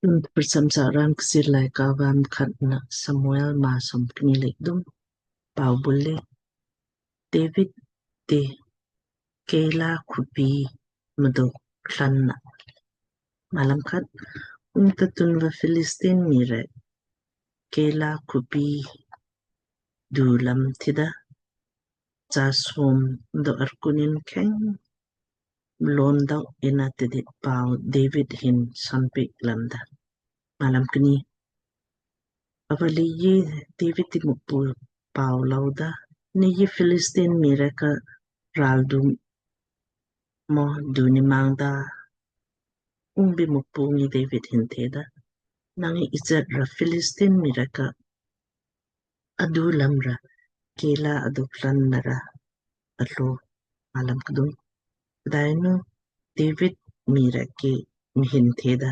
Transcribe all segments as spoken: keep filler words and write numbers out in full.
Tun tprcham sa raan Kchiir Laaika va Mkhatnah Samuel maa somkni le kdum. Pau bule David ti Keila khupi mdo klanna. Malam khat. Ungta tunva Philistine mii rek Keila khupi du lam tida, cha som do arkunin kheng lon dau ina tidit pau David hin sanpik lamda. Malam kni. Avaleiji David ti Mukpu pau lauda, Neiji Philistine mii rek ka ral dum mo duni mangda? Ungbi Mukpu ngi David hin theda, Nangi ichat ra Philistine mii rek ka adu lam ra Keila adu klan nara atlo. Malam kdum. Pdainu David mii rek ki mhin theda,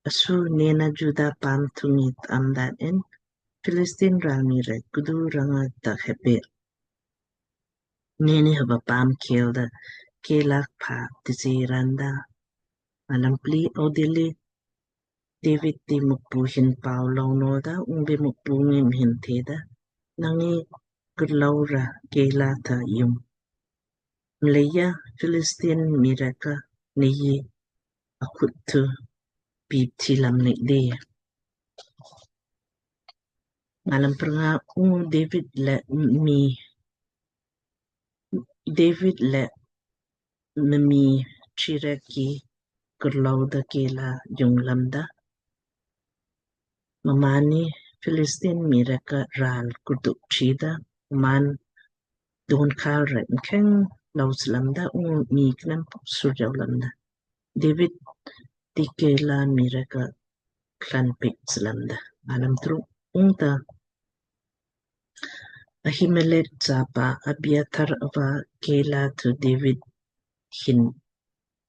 Asu nena Juda paam thungit amdan in Philistine ral mii rek kudu ranga tak hepe. Neni hava paam khelda Keila pha tisi randa. Malam pli. Audili David ti Mukpu hin pau lau noda, ungbi Mukpu ngi mhin theda, Nangi kurlau ra Keila tha yung. Mleija Philistine mii rek ka Neiji akhut thu pipthi lam nek de. Malam prnga. Ungu David le mii David le mii chi rek ki kurlau da Keila yung lamda. Mmaanni Philistine mii rek ka ral kurduk chida, mmaan don khal rek mkheng lau slamda, ungu mii knem surjau lamda. David ti Keila mii rek ka klan pik slamda. Malam truk. Ungta Ahimelek chapa Abiathar ava Keila thu David hin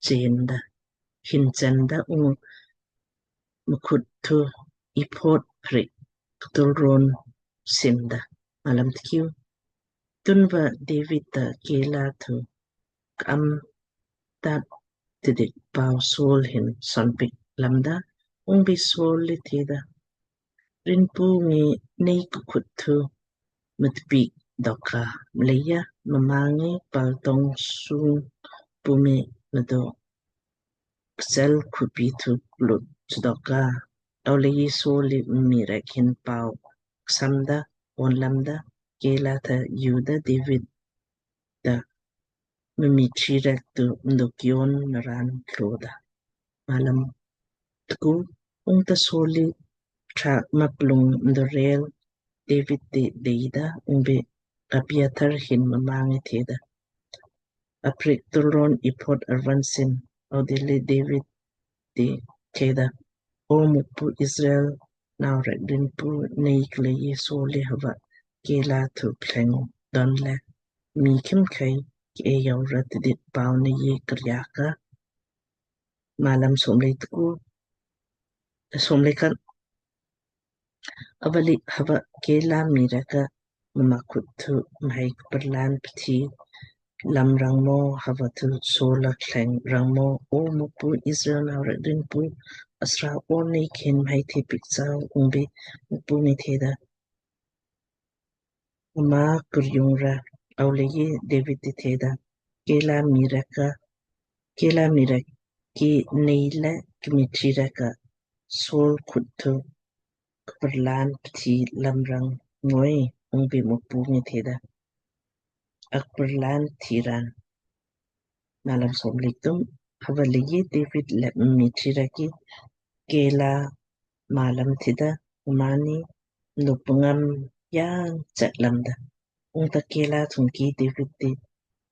chenda, hin chenda ungu mkhut thu ephod prik ktulron simda. Malam tkiu. Tunva David ta Keila thu kam tat tidit pau Saul hin sonpik lamda, ungbi Saul li theda, Rinpu ngi nei kukhut thu mtpik doka, mleija mma ngi paltong sung pumi mdo ksel khupi thu klut chdoka. Aulei Saul li mii rek hin pau ksamda, on lamda, Keila tha yuda David da mmi chi rek tu mdo kion naran tloda. Malam tku. Ungta Saul li thak maplung mdo rel David ti deida, ungbi Abiathar hin mma ngi theda, Aprik tulron ephod arvan sin. Audili David ti theda, O Mukpu Israel nau rek Rinpu, nei klei Saul li hava Keila thu pleng donle mii khimkhei ke yau ra tidit pau Neiji kriaka. Malam somlei tku, somlei khat. Avali hava Keila mii rek ka mma khut thu mhai kparlan pthi lam rang mo, hava thu Saul la kleng rang mo? O Mukpu Israel nau rek Rinpu, asra o nei khin mhai the pik chau. Ungbi Mukpu ngi theda, Mma kuryung ra. Aulei David ti theda, Keila mii rek ka, Keila mii rek ki nei le kmi chi rek ka Saul khut thu kparlan pthi lam rang ngoi? Ungbi Mukpu ngi theda, Akparlan thi ran. Malam somlei kthum. Hava leiji David le mmi chi rek ki Keila malam thida, mmaanni nupngam yang chet lamda. Ungta Keila thungki David ti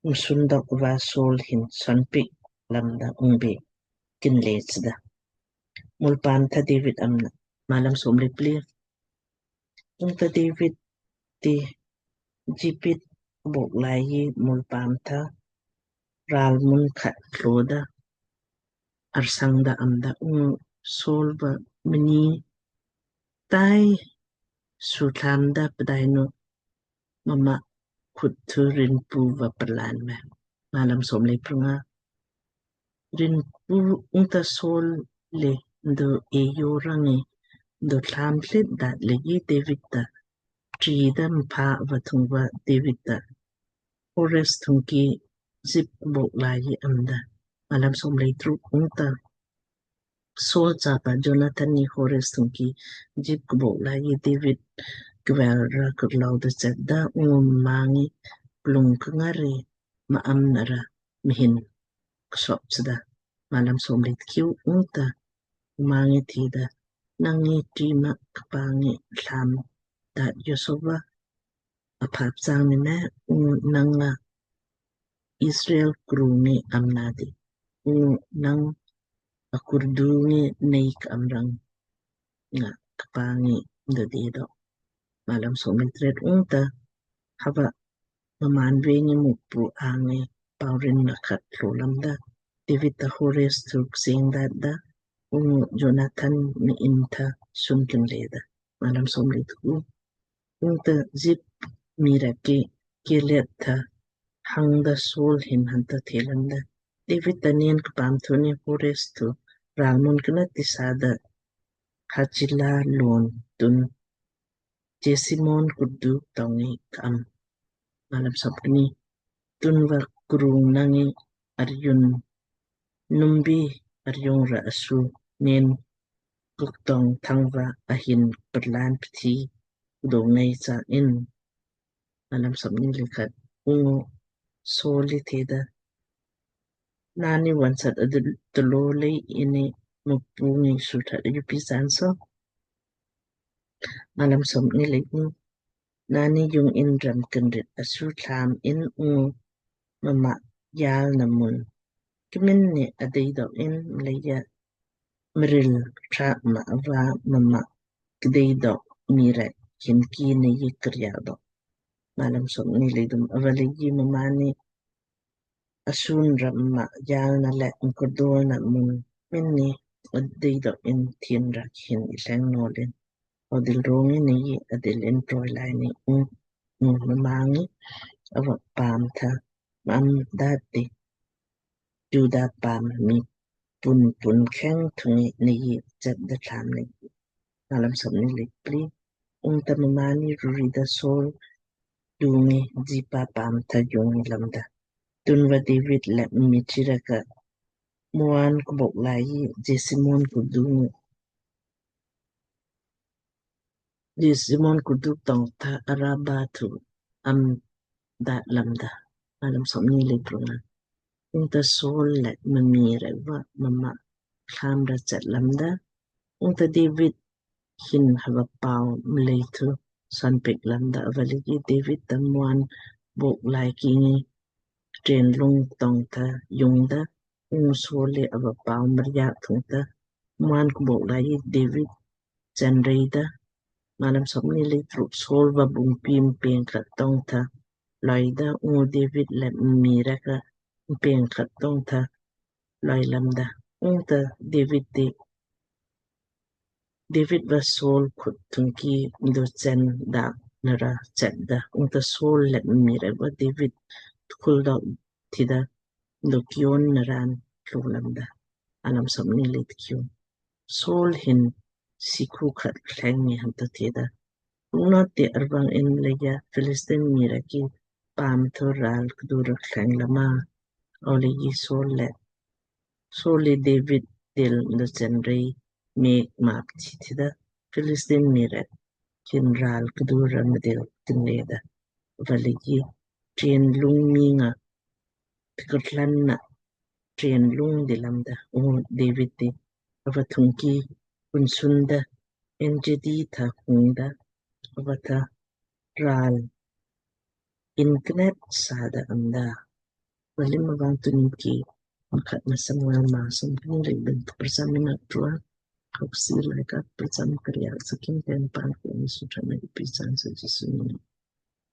msun dok va Saul hin sonpik lamda, ungbi kinle chda. Mulpaam tha David amna. Malam somlei pli. Ungta David ti Jipit bok lai mulpaam tha ral mun khat tloda arsang da amda, ungu Saul va mni tai sutlam da, pdainu mma khut thu Rinpu va parlan me. Malam somlei prnga. Rinpu. Ungta Saul li mdo eyo rang ngi mdo tham tlit daat leiji David ta tri da mpha ava thung va David ta Hores thungki Zip kbok laiji amda. Malam som lei truk. Ungta Saul chapa Jonathan ni Hores thungki Zip kbok laiji David kvel ra kurlau da chetda, ungu mma ngi plung kngari ma amna ra mhin ksop chda. Malam som lei tkiu. Ungta mma ngi theda, nang ngi tri ma kpa ngi tham daat joso va apap chang ni me, ungu nang nga Israel kru ngi amna di, ungu nang akurdu ngi nei ka amrang nga kpa ngi mdo di do. Malam som lei tret. Ungta hava mmaan ve ngi Mukpu angi paurin na khat lo lamda. David ta Hores thuk sing daat da, ungu Jonathan mi in tha sun kin leda. Malam som lei tku. Ungta Zip mii rek ki Gilead tha hangda Saul hin hanta the lamda, David ta nen kpaam thuni Hores thu ral mun kna tisa da Hachila lon tun Jesimon kurdu tongi kam. Malam som kni. Tunva krung nang ngi arjun numbi arjung ra asu nen kuktong thangva ahin perlan pthi kdo ngai cha in. Malam som ni lei khat. Ungu Saul li theda, nani vonsat adu tlo lei ini Mukpu ngi suthat aju pisan so. Malam som ni lei kni. Nani jung in ram kinrit asu tham in ungu mma yal na mun kmin ni adei dok in mleija mril tra ma ava mma kdei dok mii rek hin ki nei kria dok. Malam som ni lei thum. Ava leiji mmaan ni asun ra mma yal na le mkurdu na mun kmin ni adei dok in thin ra hin ileng nolin. Odil rong ngi nei adil in troi lai ni ung ung mma ngi ava paam tha mam daat di Juda paam mi pun pun kheng thung ngi nei chet da tham ni. Malam som ni lei pli. Ungta mmaan ni ruri da Saul dung ngi Zipa paam tha jung lamda. Tunva David le mii chi rek ka Maon kbok laiji Jesimon kurdu ngi Jesimon kurdu tong tha Araba thu am daat lamda. Malam som ni lei prunga. Ungta Saul le mma mii rek va mma kham ra chet lamda. Ungta David hin hava pau mlei thu san pik lamda. Ava leiji David ta Maon bok lai ki ngi tren lung tong tha jung da. Ungu Saul li ava pau mriak thung ta Maon kbok laiji David chen rei da. Malam som ni lei truk. Saul va bungpi mpeng khat tong tha loi da. Ungu David le mii rek ka mpeng khat tong tha loi lamda. Ungta David ti David va Saul khut thungki mdo chen da nara chet da. Ungta Saul le mii rek va David tkul dok thida mdo kion naran tlu lamda. Malam som ni lei tkiu. Saul hin sikhu khat kleng ngi hanta theda, ungu nang ti arvang in leija Philistine mii rek ki paam thu ral kdu ra kleng lama. Ava leiji Saul le Saul li David dil mdo chen rei mek map chi thida Philistine mii rek hin ral kdu ra mdil tin leda. Ava leiji tren lung mii nga tikurtlan na tren lung di lamda. Ungu David ti ava thungki kunsun da Engedi tha hung da. Ava tha ral in knet sa da amda. Valim avang tunimki mkhat na Samuel maa som kni lei beng kprcham ina trua. Hoksi lai ka kprcham kriak sakin ten pan ku ni sutra na ipi san sa Jisu ni.